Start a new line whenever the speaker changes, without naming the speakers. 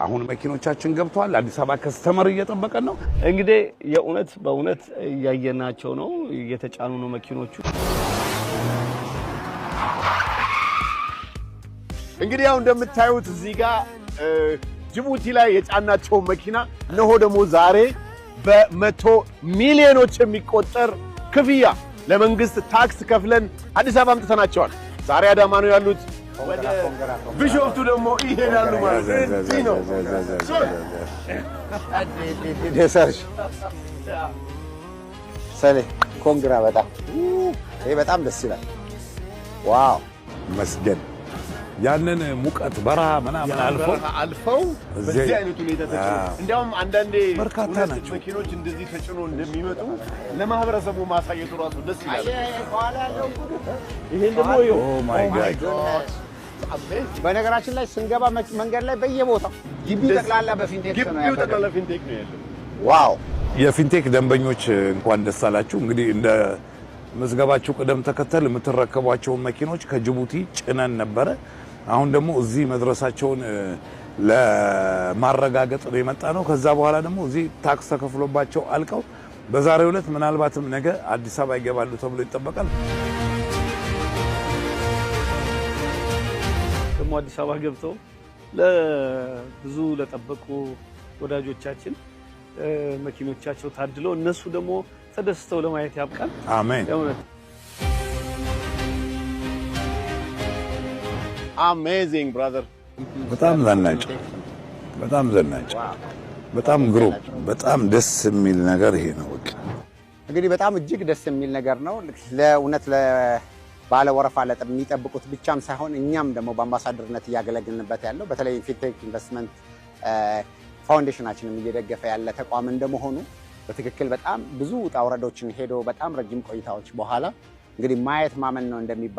አሁን መኪኖቻችን ገብተዋል። አዲስ አበባ customer እየጠበቀን ነው።
እንግዲህ የእውነት በእውነት እያየናቸው ነው፣ እየተጫኑ ነው መኪኖቹ።
እንግዲህ ያው እንደምታዩት እዚህ ጋር ጅቡቲ ላይ የጫናቸው መኪና እነሆ ደግሞ ዛሬ በመቶ ሚሊዮኖች የሚቆጠር ክፍያ ለመንግስት ታክስ ከፍለን አዲስ አበባ አምጥተናቸዋል። ዛሬ አዳማ ነው ያሉት። ወደ ቢሾፍቱ ደግሞ ይሄዳሉ ማለት ነው።
ሰሌ congra፣ በጣም ይሄ በጣም ደስ ይላል። Wow።
መስገን ያንን ሙቀት በረሃ ምናምን አልፈው
አልፈው በዚህ አይነት ሁኔታ ተጭኖ፣ እንዲያውም አንዳንዴ
በርካታ
እውነት
ናቸው።
መኪኖች እንደዚህ ተጭኖ እንደሚመጡ ለማህበረሰቡ ማሳየቱ ራሱ ደስ ይላል።
ይሄን ደግሞ ይኸው።
Oh my God.
በነገራችን ላይ ስንገባ መንገድ ላይ በየቦታው ግቢው ጠቅላላ በፊንቴክ ነው
ግቢው
ያበደው።
ጠቅላላ ፊንቴክ ነው ያለው።
Wow።
የፊንቴክ ደንበኞች እንኳን ደስ አላችሁ። እንግዲህ እንደ ምዝገባችሁ ቅደም ተከተል የምትረከቧቸውን መኪኖች ከጅቡቲ ጭነን ነበረ። አሁን ደግሞ እዚህ መድረሳቸውን ለማረጋገጥ ነው የመጣነው። ከዛ በኋላ ደግሞ እዚህ ታክስ ተከፍሎባቸው አልቀው በዛሬው ዕለት ምናልባትም ነገ አዲስ አበባ ይገባሉ ተብሎ ይጠበቃል።
ደግሞ አዲስ አበባ ገብተው ለብዙ ለጠበቁ ወዳጆቻችን መኪኖቻቸው ታድለው እነሱ ደግሞ ተደስተው ለማየት ያብቃል።
አሜን።
የእውነት።
Amazing, brother.
በጣም ዘናጭ፣ በጣም ዘናጭ፣ በጣም ግሩም፣ በጣም ደስ የሚል ነገር ይሄ ነው። በቃ።
እንግዲህ በጣም እጅግ ደስ የሚል ነገር ነው። ለእውነት ለባለ ወረፋ ለሚጠብቁት ብቻም ሳይሆን እኛም ደግሞ በአምባሳደርነት እያገለግልንበት ያለው፣ በተለይ ፊንቴክ ኢንቨስትመንት ፋውንዴሽናችንም እየደገፈ ያለ ተቋም እንደመሆኑ፣ በትክክል በጣም ብዙ ውጣ ውረዶችን ሄዶ በጣም ረጅም ቆይታዎች በኋላ እንግዲህ ማየት ማመን ነው እንደሚባል